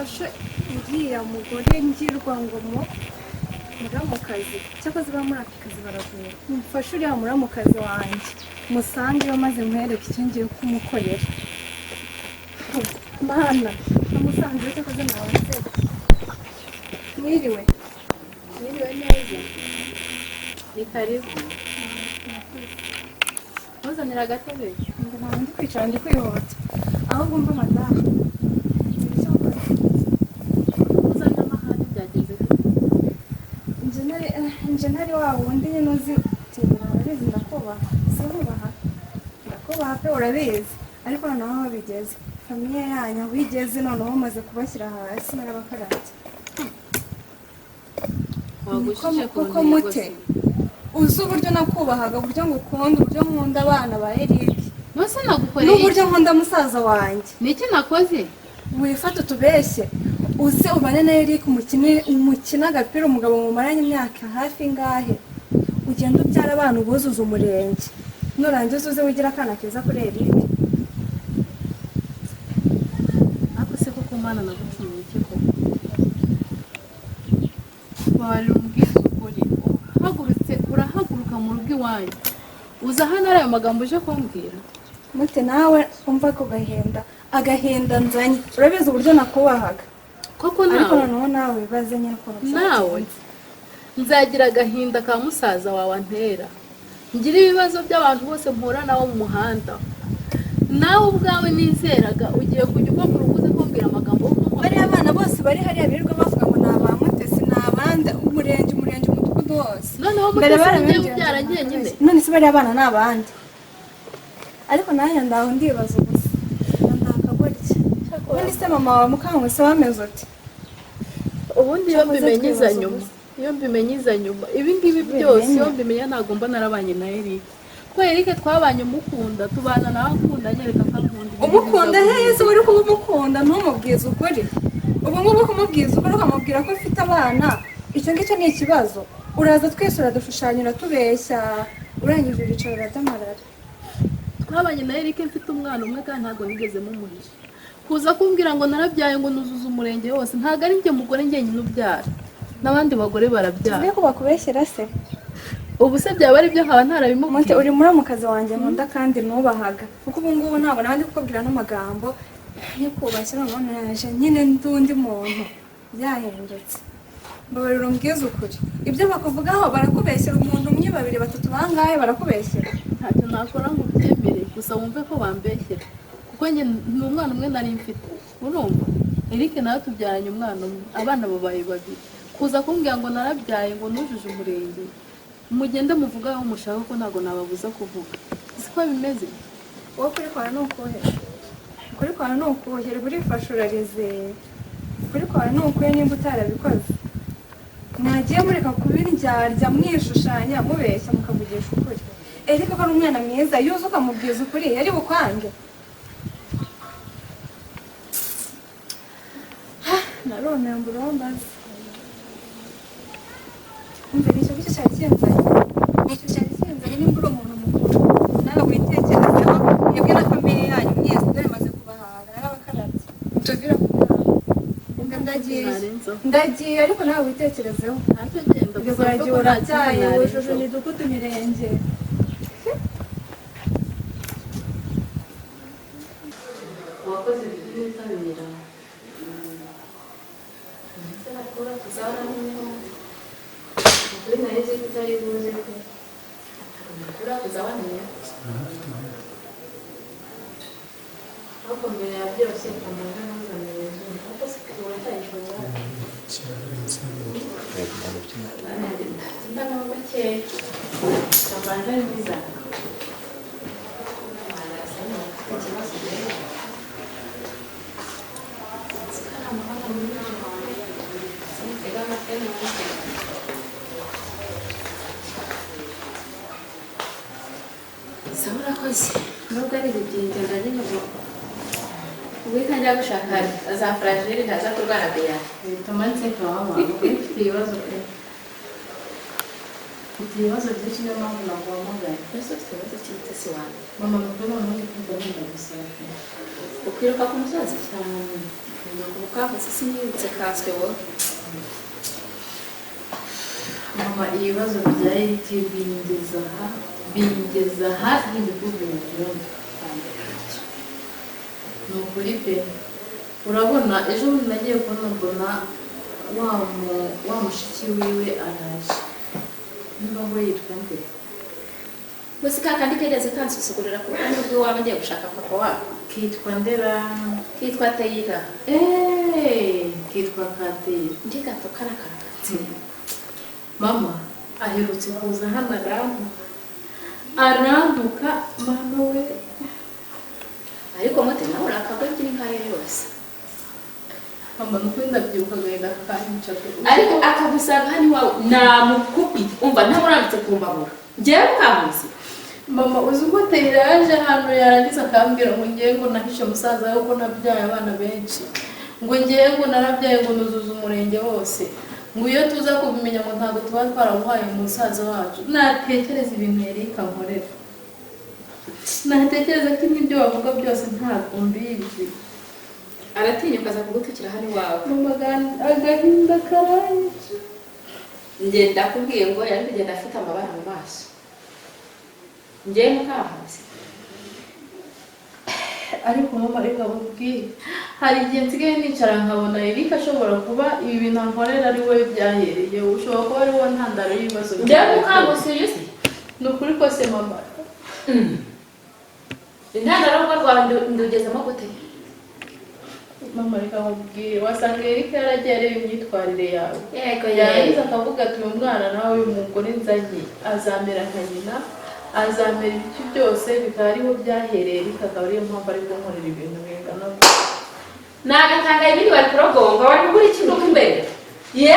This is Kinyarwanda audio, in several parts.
Mumfashe uriya mugore ngirwa ngo mu muramukazi, cyakoze ba murapikazi baragwira. Mumfashe uriya muramukazi wanjye musange maze nkwereke icyo ngiye kumukorera. Mana, namusanze, cyakoze nawe mwiriwe. Mwiriwe neza, ni karibu. Ntuzanire agatebe. Ngo ntabwo ndi kwicara, ndi kwihuta. Ahubwo mva madamu, icyo gukora. Uzanye amahane, byagenze gute? Nje ntari wa wundi nyine uzi tibura, urabizi ndakubaha, sinkubaha? Ndakubaha pe, urabizi. Ariko noneho aho bigeze, famille yanyu aho igeze, noneho umaze kubashyira hasi, narabakarabye. Wagushije ku Kuko ntego. Mute Se. Uzi uburyo nakubahaga, uburyo ngukunda, uburyo nkunda abana ba Eric Nose nagukoreye n'uburyo iki? nkunda musaza wanjye. Ni iki nakoze? Wifate utubeshye, uze ubane na Eric, umukine, umukine agapira, umugabo mumaranye imyaka hafi ingahe, ugenda ubyara abana ubuzuza umurenge, nurangiza uze wigira akana keza kuri Eric. Ariko se koko Mana, nagucumuye iki koko? Babarira umbwize ukuri. Uhagurutse, urahaguruka mu rugo iwanyu, uza hano ari ayo magambo uje kumbwira? Mute, nawe umva ako gahinda, agahinda nzanye. Urabizi uburyo nakubahaga. Koko? Ariko Nawe noneho nawe wibaze nyine ukuntu nawe byagenze. Nzagira agahinda ka musaza wawe antera, ngira ibibazo by'abantu bose mpura nabo mu muhanda. Nawe ubwawe nizeraga, ugiye kujya uva mu rugo uze kumbwira amagambo yo kunywa. Bariya bana bose bari hariya birirwa bavuga ngo ni aba Mutesi, ni abandi, umurenge, umurenge, umudugudu wose. Noneho Mbere Mutesi ngiye barabibwira ubyara ngo njyenyine. None se bariya bana ni abandi? Ariko nanjye ndaho ndibaza ubusa, ndakagorya. Ubundi se mama wawe Mukankusi wameze uti? Ubundi iyo Cyakoze mbimenye iza twibaza nyuma ubusa. Iyo mbimenye iza nyuma, ibi ngibi byose, Ubimenya. iyo mbimenya ntabwo mba narabanye na Eric, kuko Eric twabanye umukunda, tubana nawe akunda, anyereka ko ankunda. Ibi ngibi Umukunda biza hehe se? Uri kuba umukunda ntumubwize ukuri. Ubu ngubu kumubwiza ukuri ukamubwira ko ufite abana, icyo ngicyo ni ikibazo? Uraza twese uradushushanya, uratubeshya, urangije uricara uradamarara. Twabanye na Eric mfite umwana umwe, kandi ntabwo nigeze mumuhisha. Kuza kumbwira ngo narabyaye, ngo nuzuze umurenge wose, ntabwo ari njye mugore njyenyine ubyara, n'abandi bagore barabyara. Tuvuge ko bakubeshyera se? Ubu se byaba ari byo nkaba Mute, ntarabimubwiye? uri muramukazi wanjye nkunda kandi nubahaga, kuko ubu ngubu ntabwo nabandi kukubwira n'amagambo nyikubashye. Noneho naje nyine ndi undi muntu, byahindutse. Mbabarira umbwize ukuri, ibyo bakuvugaho barakubeshyera? Umuntu umwe, babiri, batatu, bangahe barakubeshyera? Ntacyo nakora ngo ubyemere, gusa wumve ko bambeshyera, kuko njye ni umwana umwe nari mfite. Urumva, Eric nawe tubyaranye umwana umwe, abana babaye babiri. Kuza kumbwira ngo narabyaye, ngo nujuje umurenge, mugende muvuge aho mushaka, ko ntabwo nababuza kuvuga. Siko bimeze. Wowe ukuri kwawe ni ukuhe? Ukuri kwawe ni ukuhe? Urifashe, urarize. Ukuri kwawe ni ukuhe nimba utarabikoze? Mwagiye mureka kubindyarya, mwishushanya, mubeshya, mukavugisha ukuri. Eric ko ari umwana mwiza, iyo uza ukamubwiza ukuri yari bukwange? Narumiwe, mbura uwo mbaza. Umva, nicyo ngicyo cyari kinzanye, nicyo cyari kinzanye. Nimba uri umuntu mukuru nawe witekerezeho, mwebwe na famille yanyu mwese, dore maze kubahaga, narabakarabye, mutuvira ku mwana. Ubwo ndagiye. Narenzaho. Ndagiye, ariko nawe witekerezeho. Ntacyo, genda. Ubwo Gusa uragiye, wumve ko nta kindi urabyaye, wujuje narenzaho. imidugudu, imirenge. Wakoze kubyitabira ndetse nakura tuzabona. Ukuri nari nzi ko utari buze pe. Nakura tuzabona. Ariko mbere ya byose kamanza ntuzanire izuba, ariko se uracyayishobora? Ndanywa gakeya, kamanza mwiza. Ikibazo rero, simutega amatwi numve. Sawa, urakoze. Nubwo ari ibitenge, ndabinyuze ubwo njya gushaka za fragile, ntaza kurwara diyare. Bituma nseka waba ufite ibibazo pe. Mfite ibibazo byinshi, niyo mpamvu naguhamagaye. Ese ufite ikibazo cy'ibitesi wanjye? Mama, nukuri noneho ndi kumva nenda gusara pe. Ukwiruka ku musozi cyane ukavutse, sinibutse kanswe wowe. Mama, ibibazo bya Eric bingeza aha, bingeza aha, ntibikubwira byumva. Ni ukuri pe. Urabona ejo bundi nagiye kubona mbona wa mushiki wiwe araje, niba ngo yitwa nde? Gusa ka kandi kageze kansusugurira ku ruhande rw'iwabo, ngiye gushaka papa wabo. Kitwa ndera? Kitwa Teyira. Eee, kitwa Kateyira. Njye gato karakaratse. Mama, aherutse kuza hano arambuka, arambuka mama we. Ariko mote nawe urakagwa nkayo yose. Mama, ni ukuri ndabyibuka, agahinda kakanyica pe. Ariko akagusanga hano iwawe namukubita, umva ntamurambitse ku mbabura, njyewe mukamuzi. Mama, uzi uko Teyira yaje hano, yarangiza akambwira ngo ngewe ngo nahishe musaza we ko nabyaye abana benshi, ngo ngewe ngo narabyaye ngo nuzuza umurenge wose, ngo iyo tuza kubimenya ngo ntabwo tuba twaramuhaye umusaza wacu. Natekereza ibintu Eric ankorera, natekereza ko n'ibyo bavuga byose ntabwo mbizi. Aratinyuka aza kugutukira hano iwawe? Mama, agahinda karanyica. Njye ndakubwiye ngo yari kugenda afite amabara mu maso, njyewe mukamuzi. Ariko mama, reka mubwire, hari igihe nsigaye nicara nkabona Eric ashobora kuba ibi bintu ankorera ari we byahereye, ushobora kuba ari wowe ntandaro y'ibibazo Njyewe byawe. Mukamuzi yusi. Ni ukuri kose mama. Intandaro y'urugo rwawe ndugezemo gute? Mama, reka mubwire, wasanga Eric yaragiye areba imyitwarire yawe, Yego. yarangiza akavuga ati: "Uyu mwana nawe, uyu mugore nzanye azamera nka nyina, azamera ibiki byose." Bikaba ariho byahereye, Eric akaba ariyo mpamvu ari kunkorera ibintu bingana gutya. Nagatanga ibindi bari kurogonga, wari kugura ikintu imbere ye,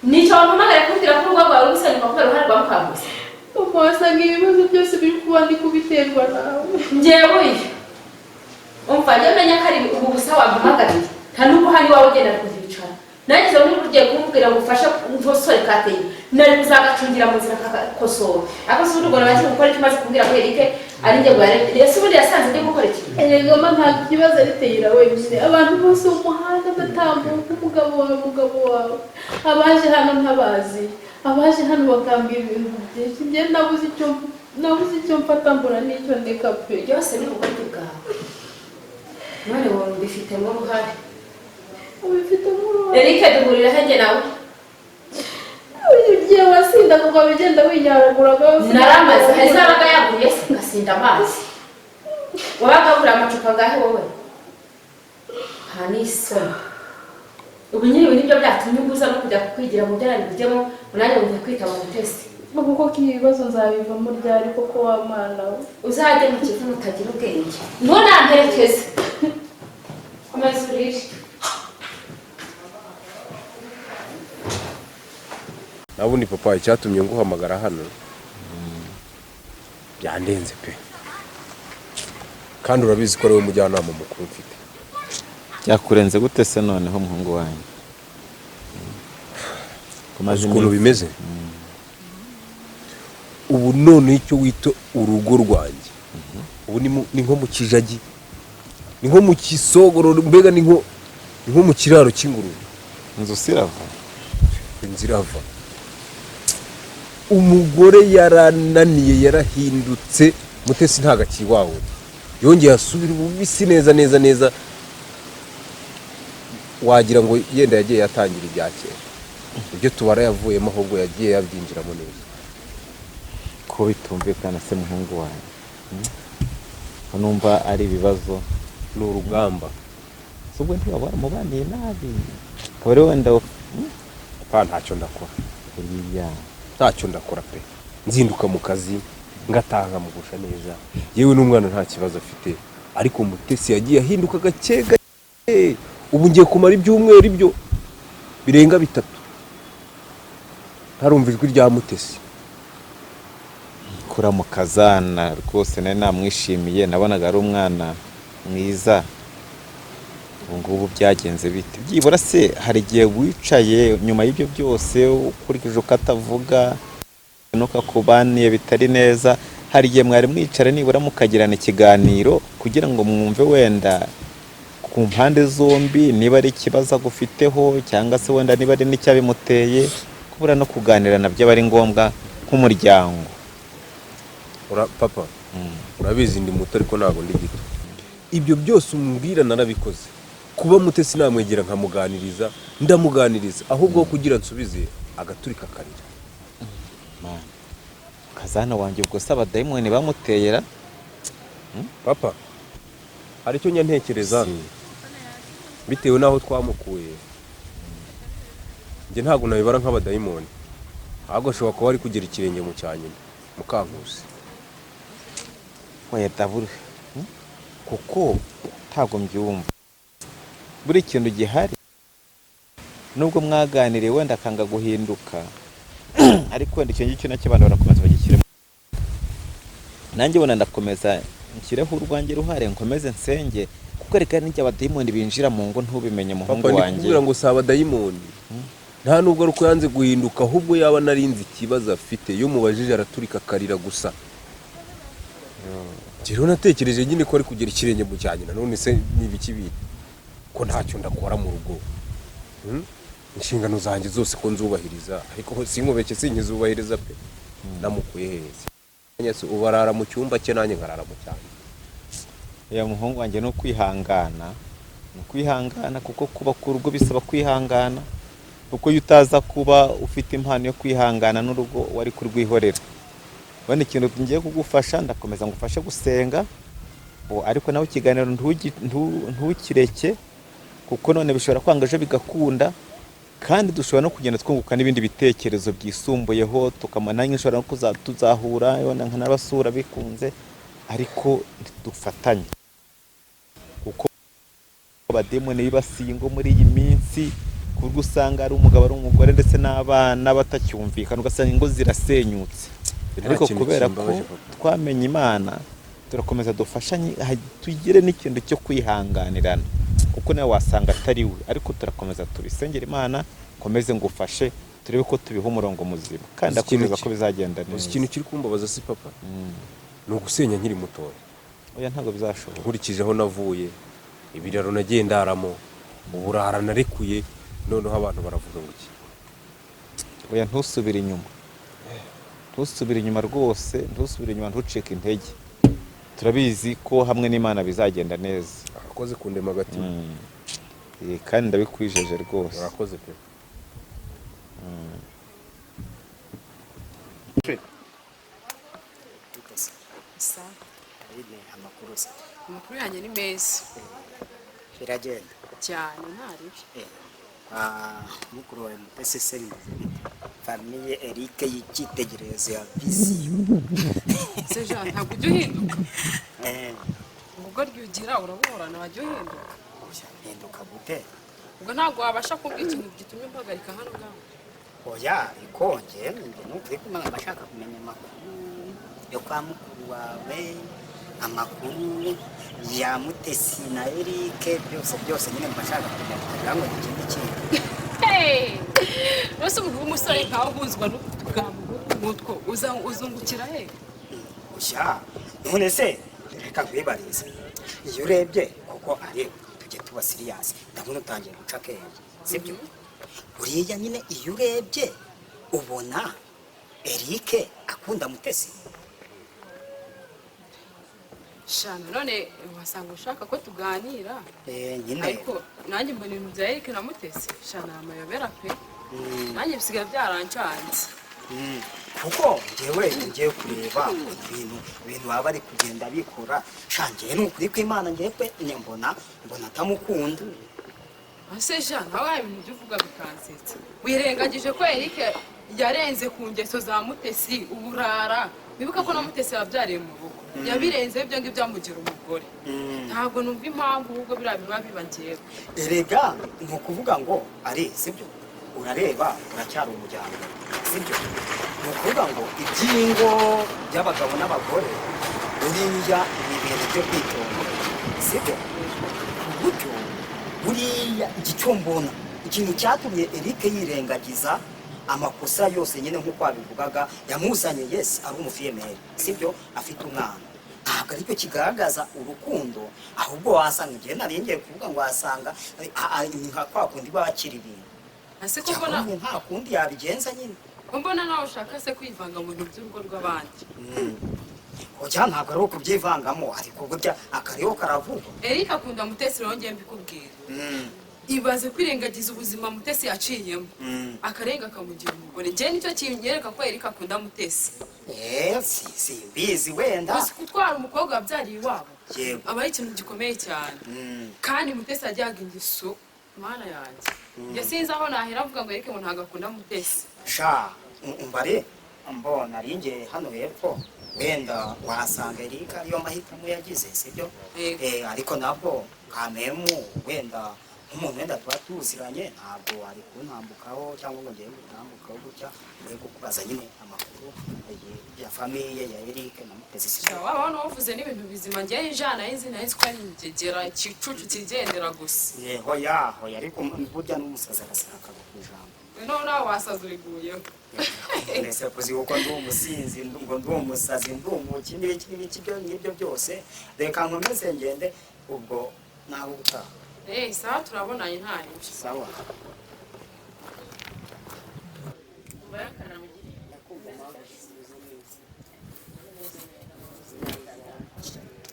nicyo wampamagara kumbwira ko urugo rwawe rusenyuka kubera uruhare rwa mukamuzi. Mama, wasanga ibibazo byose biri kuba ndi kubiterwa nawe. Njyewe uyu, umva, njye menya ko ari ubu busa wampamagariye, nta n'ubwo hano iwawe ugenda kuzicara. Nanjye niba ugiye kumbwira ngo ufashe umusore kateye, nari kuzagacungira mu nzira kakakosora. Ariko si urugo nabagiye gukora icyo umaze kumbwira ko Eric ari njye ngo yarebe? Ese ubundi yasanze ndi gukora iki? Erega mama, ntabwo ikibazo ari Teyira wenyine. Abantu bose mu muhanda ndatambuka: "Umugabo wawe, umugabo wawe." Abaje hano ntabazi, abaje hano bakambwira ibintu byinshi. Njye nabuze icyo mfata, mbura n'icyo ndeka pe. Byose ni ubugoryi bwawe, none wowe mbifitemo uruhare. Ubifitemo uruhare. Eric duhurira he njye nawe? Ugiye wasinda kuko bigenda winyaragura. Naramaze, hari zabaga yaguye se ngasinda amazi. Wabaga wagura amacupa angahe wowe? Nta n'isoni. Ubu nyine ibi nibyo byatumye umbuza no kujya kwigira mu byo nari bujyemo, nanjye ngiye kwitaba Mutesi. Ubu koko ibi bibazo nzabivamo ryari koko wa mwana we? Uzajye mu kivu mutagira ubwenge, ntunamperekeze, komeza urire. Nabundi papa, icyatumye nguhamagara hano byandenze pe, kandi urabizi ko ari we mujyanama mukuru mfite. Byakurenze gute se noneho, muhungu wanjye? Uzi ukuntu bimeze ubu? None icyo wita urugo rwanjye ubu ni nko mu kijagi, ni nko mu kisogororo, mbega ni nko mu kiraro cy'ingurube. Inzu sirava. Inzu irava. Umugore yarananiye, yarahindutse. Mutesi ntabwo akiri wawe, yongeye asubira ububisi neza neza neza, wagira ngo yenda yagiye yatangira ibya kera, ibyo tubara yavuyemo, ahubwo yagiye yabyinjiramo neza. Ko bitumvikana se, muhungu wanjye? Ko numva ari ibibazo. Ni urugamba. Si ubwo ntiwaba waramubaniye nabi, akaba ari wenda? Pa, ntacyo ndakora. Buriya. Ntacyo ndakora pe. Nzinduka mu kazi ngataha nkamugusha neza, yewe n'umwana nta kibazo afite, ariko Mutesi yagiye ahinduka gake gake. Ubu ngiye kumara ibyumweru ibyo birenga 3 ntarumva ijwi rya Mutesi. Kuramukazana rwose nari namwishimiye, nabonaga ari umwana mwiza. Ubu ngubu byagenze bite byibura se? Hari igihe wicaye nyuma y'ibyo byose, ukurikije uko atavuga Nuko akubaniye bitari neza. Hari igihe mwari mwicara nibura mukagirana ikiganiro kugira ngo mwumve wenda ku mpande zombi niba ari ikibazo agufiteho, cyangwa se wenda niba ari n'icyabimuteye? Kubura no kuganira nabyo aba ari ngombwa nk'umuryango. Papa, urabizi ndi muto ariko ntabwo ndi gito. Ibyo byose umbwira narabikoze. Kuba Mutesi namwegera nkamuganiriza, ndamuganiriza, ahubwo kugira nsubize agaturika akarira. Man. Kazana wanjye, ubwo se abadayimoni bamuteyera? Papa, hari icyo njya ntekereza bitewe n'aho twamukuye. Njye ntabwo nabibara nk'abadayimoni, ahubwo ashobora kuba ari kugera ikirenge mu cya nyina Mukankusi. Oya dabure. Kuko ntabwo mbyumva. Buri kintu gihari, nubwo mwaganiriye wenda akanga guhinduka, ariko wenda icyo ngicyo nacyo abantu barakomeza bagishyiremo. Nanjye wenda ndakomeza nshyireho urwanjye ruhare, nkomeze nsenge, kuko reka nijya abadayimoni binjira mu ngo ntubimenye, muhungu Papa, ndi wanjye. kukubwira ngo si abadayimoni. Nta nubwo ari uko yanze guhinduka, ahubwo yaba narinzi ikibazo afite, iyo mubajije araturika akarira gusa. Njye rero natekereje nyine ko ari kugera ikirenge mu cya nyina. None se ni ibiki bindi ko ntacyo ndakora mu rugo? Inshingano zanjye zose ko nzubahiriza, ariko sinkubeke, sinkizubahiriza pe. Namukuye heza? Ubu arara mu cyumba cye, nanjye nkarara mu cyanjye. Ya muhungu wanjye, ni ukwihangana, ni ukwihangana, kuko kuba ku rugo bisaba kwihangana, kuko iyo utaza kuba ufite impano yo kwihangana n'urugo wari kurwihorera. Wenda ikintu ngiye kugufasha, ndakomeza ngufashe gusenga, ariko nawe ikiganiro ntukireke, kuko none bishobora kwanga, ejo bigakunda, kandi dushobora no kugenda twunguka n'ibindi bitekerezo byisumbuyeho, tukamana nanjye nshobora no tuzahura wenda nkanabasura bikunze, ariko dufatanye, kuko abademoni bibasiye ingo muri iyi minsi, ku buryo usanga ari umugabo, ari umugore ndetse n'abana batacyumvikana, ugasanga ingo zirasenyutse. Nta Ariko kintu kubera ko kimbabaje, papa. twamenye Imana, turakomeza dufashanye, tugire n'ikintu cyo kwihanganirana, kuko nawe wasanga atari we, ariko turakomeza tubisengera Imana, komeze ngufashe turebe ko tubiha umurongo muzima, kandi Uzi ikintu ndakwizeza ko bizagenda uzi neza. ikintu kiri kumbabaza si papa? Ni ugusenya nkiri mutoya. Oya, ntabwo bizashoboka. Nkurikije aho navuye, ibiraro nagiye ndaramo, uburara narekuye, noneho abantu baravuga ngo iki? Oya, ntusubire inyuma, ntusubire inyuma rwose, ntusubire inyuma, ntucike intege. Turabizi ko hamwe n'Imana bizagenda neza. Urakoze kundema agatima. Kandi ndabikwijeje rwose. Urakoze pe. Sa. Aline, amakuru se? Amakuru yanjye ni meza. Biragenda? Cyane, nta ribi. Kwa mukuru wawe Mutesi se bimeze bite? Famille Eric y'icyitegererezo ya vision. Se Jean, ntabwo ujya uhinduka? Eh. Ubugoryi ugira urabuhorana, wajya uhinduka. Oya, mpinduka gute? Ubwo ntabwo wabasha kumbwira ikintu gitumye mpagarika hano ngaho? Oya, ariko njye ni ukuri kumenya, bashaka kumenya amakuru yo kwa mukuru wawe, amakuru ya Mutesi na Eric, byose byose nyine mbashaka kumenya kugira ngo ni ikindi kintu. Hey! Ese umuntu w'umusore nkawe uhuzwa n'utugambo nk'utwo uzungukira he? Oya, none se reka nkwibarize, iyo urebye kuko ari tujye tuba serious, ndabona utangiye guca akenge, sibyo? Buriya nyine iyo urebye ubona Eric akunda Mutesi? Shana, none wasanga ushaka ko tuganira. Eh, nyine. Ariko nanjye mbona ibintu bya Eric na Mutesi, shana, amayobera pe. Nanjye bisigaye byarancanze. Kuko njyewe ngiye kureba ibintu baba bari kugenda bikora, sha, njyewe ni ukuri kw'Imana, njyewe pe mbona atamukunda. Ese Jean, nawe hari ibintu ujya uvuga bikansetsa. Wirengagije ko Eric yarenze ku ngeso za Mutesi, uburara. Wibuka ko na Mutesi yabyariye mu rugo, yabirenze ibyo ngibyo amugira umugore. Ntabwo numva impamvu ahubwo biriya biba biba njyewe. Erega ni ukuvuga ngo ari sibyo, urareba uracyari umuryango, sibyo? Ni ukuvuga ngo iby'ingo by'abagabo n'abagore buriya ni ibintu byo kwitonda, sibyo? Ku buryo buriya icyo mbona, ikintu cyatumye Eric yirengagiza Amakosa yose nyine nk'uko wabivugaga yamuzanye, yes, ari umufiyemeri, sibyo, afite umwana, ntabwo aricyo kigaragaza urukundo. Ahubwo wasanga igihe nari ngiye kuvuga ngo wasanga nka kwa kundi bakira ibintu. Ese koko na Cyangwa nta kundi yabigenza nyine. Ko mbona nawe ushaka se kwivanga mu bintu by'urugo rw'abandi? Oya, ntabwo ari ukubyivangamo, ariko burya akariho karavugwa. Eric akunda Mutesi rero, ngiye mbikubwira. Ibaze kwirengagiza ubuzima Mutesi yaciyemo, akarenga akamugira umugore. Njye nicyo kinyereka ko Eric akunda Mutesi. Simbizi wenda. Gusa gutwara umukobwa wabyariye iwabo aba ari ikintu gikomeye cyane. Kandi Mutesi yajyaga ingeso, mana yanjye. Njye sinzi aho nahera avuga ngo Eric ngo ntabwo akunda Mutesi. Sha, umbare mbona ari nge hano hepfo, wenda wasanga Eric ariyo mahitamo yagize, sibyo? Yego. Ariko nabwo kamemu wenda nk'umuntu wenda tuba tuziranye, ntabwo ari kuntambukaho cyangwa ngo ngiye gutambukaho gutya, ngiye kukubaza nyine amakuru ya famille ya Eric na Mutesi, sibyo? Sha, waba hano wavuze n'ibintu bizima. Njye jana nzi nari nzi ko ari ingegera, igicucu kigendera gusa. Hoya hoya, ariko burya n'umusazi arasara akagwa ku ijambo. Noneho nawe wasaza uriguyeho. Mbese kuzi uko ndi umusinzi, ngo ndi umusazi, ndi umuki n'ibiki n'ibiki, byo n'ibyo byose. Reka nkomeze ngende, ubwo nawe utaha. Sawa, turabonanye ntayo. Sawa.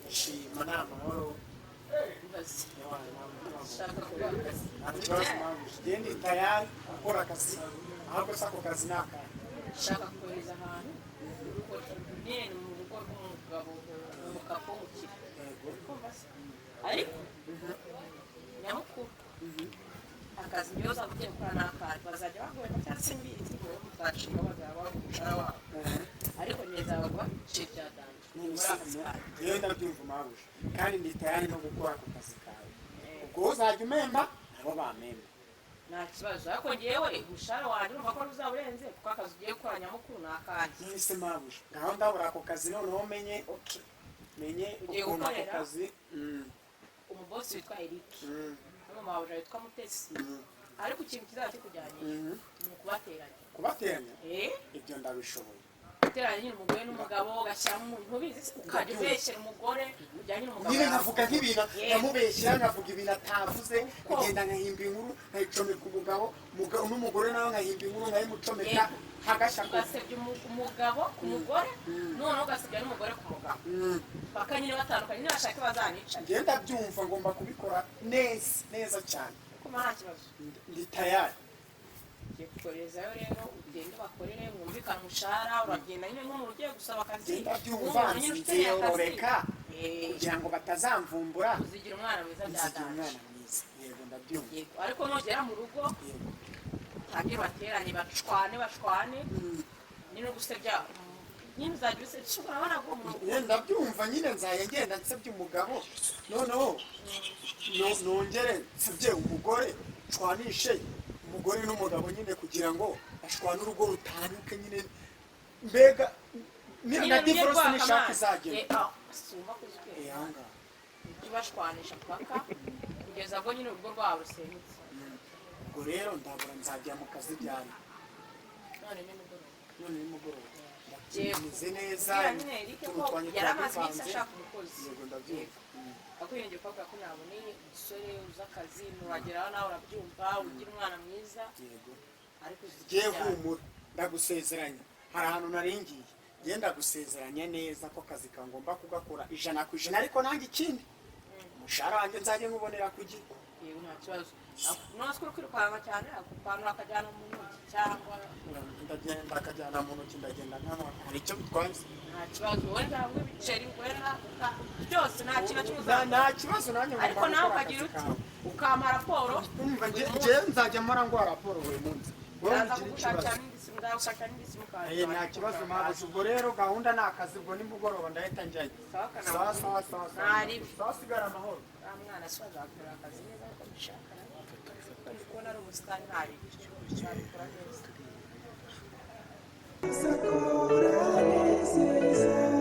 Shima, ni amahoro. Nta kibazo mpamvu genda tayari gukora akazi, ahubwo se ako kazi ni akahe? Nshaka kohereza ahantu urugo nyine, ni mu rugo rw'umugabo, umugabo w'umukire. Kumva se? Ariko nyamukuru akazi ngewe uzaba ugiye gukora ni akahe? Bazajya baguhemba cyangwa se mbizi, wowe uzanshinga bazaba baguha umushahara wabo, ariko njye nzabaguha ibiceri bya danger muri akazi kawe. Ngewe ndabyumva mabuja, kandi ndi tayari no gukora ako kazi kawe. Ubwo uzajya umemba nabo bamemba. Nta kibazo, ariko ngewe umushahara wanjye urumva ko uzaba urenze, kuko akazi ugiye gukora nyamukuru ni akanjye. Nise mabuja, ngaho ndabura ako kazi noneho menye menye Ugiye ukuntu ako gukorera? kazi Umubosi witwa Eric n'umumama witwa Mutesi, ariko ikintu kizaba kikujyanye ni ukubateranya. Kubateranya? Eh. Ibyo ndabishoboye. Guteranya nyine umugore n'umugabo, ugashyiramo umuntu ubizi se, ukajya ubeshyera umugore ujyanye n'umugabo Nyine yawe. nkavuga nk'ibintu nkamubeshyera, nkavuga ibintu atavuze, nkagenda nkahimba inkuru nkayicomeka umugabo, n'umugore nawe nkahimba inkuru nkayimucomeka, hagashya ko Ugasebya umugabo ku mugore, noneho ugasebya n'umugore ku mugabo, paka nyine batandukanye, nibashake bazanica. Njyewe ndabyumva, ngomba kubikora neza neza cyane. Kuma nta kibazo. Ndi tayari. Ugiye kukoherezayo rero, ugende bakorere, mwumvikane umushahara. Uragenda nyine nk'umuntu ugiye gusaba akazi, Njye ndabyumva. nk'umuntu nyine ufite akazi. Nzyororeka kugira ngo batazamvumbura. Uzigira umwana mwiza bya Nzigira danger. umwana mwiza, yego, ndabyumva. Yego, ariko nugera mu rugo utangire bateranye, bashwane bashwane nyine, gusebya nyine uzajya usebya, urabona ko umuntu Ndabyumva nyine, nzajya ngenda nsebye umugabo, noneho nongere nsebye umugore, nshwanishe umugore n'umugabo nyine kugira ngo bashwane, urugo rutanuke nyine, mbega Nyine na rumwe divorce rwaka nishaka amazi. izagera. Sumva ko uzi ubwenge. Aho ngaho. Ujye ubashwanisha paka kugeza ubwo nyine urugo rwabo rusenyutse. Ubwo rero ndabura nzajya mu kazi ryari? None nimugoroba. None nimugoroba. Yego. Meze neza. Kubwira nyine Eric Utuntu ko twanjye yari amaze iminsi turadupanze. ashaka umukozi. Yego, ndabyumva. Ariko yongeye kuvuga ko naboneye umusore uzi akazi, nurageraho nawe urabyumva, ugira umwana mwiza. Yego. Ariko uzi Ngiye cyane. Humura, ndagusezeranya, hari ahantu naringiye. Ngiye ndagusezeranya neza ko akazi kangomba kugakora 100%, ariko nanjye ikindi, umushahara wanjye nzajye nkubonera ku gihe. Yego, nta kibazo. None se uri kwirukanka cyane, akupanura akajyana mu ntoki cyangwa? Ndagenda akajyana mu ntoki, ndagenda nkanywa, hari icyo bitwaye? Nta kibazo, wowe ntabwo ibiceri wera byose, nta kintu na kimwe Nta kibazo, nanjye ngomba Ariko nawe gukora ukagira akazi uti kawe. ukampa raporo Umva, buri munsi. njye nzajya mpora nguha raporo buri munsi, wowe Ndaza ntugire kugushakira ikibazo. n'indi simu, ndagushakira n'indi simukadi. Nta kibazo mpamvu. Ubwo rero gahunda ni akazi, ubwo nimugoroba ndahita njyayo. Sawa, kana. Sawa sawa sawa sawa. Ntaribi. Sawa, sigara amahoro. Wa mwana se azakora akazi neza uko mbishaka? Ndi kubona ari umusitari, ntaribi, azabikora neza. Sakura neza.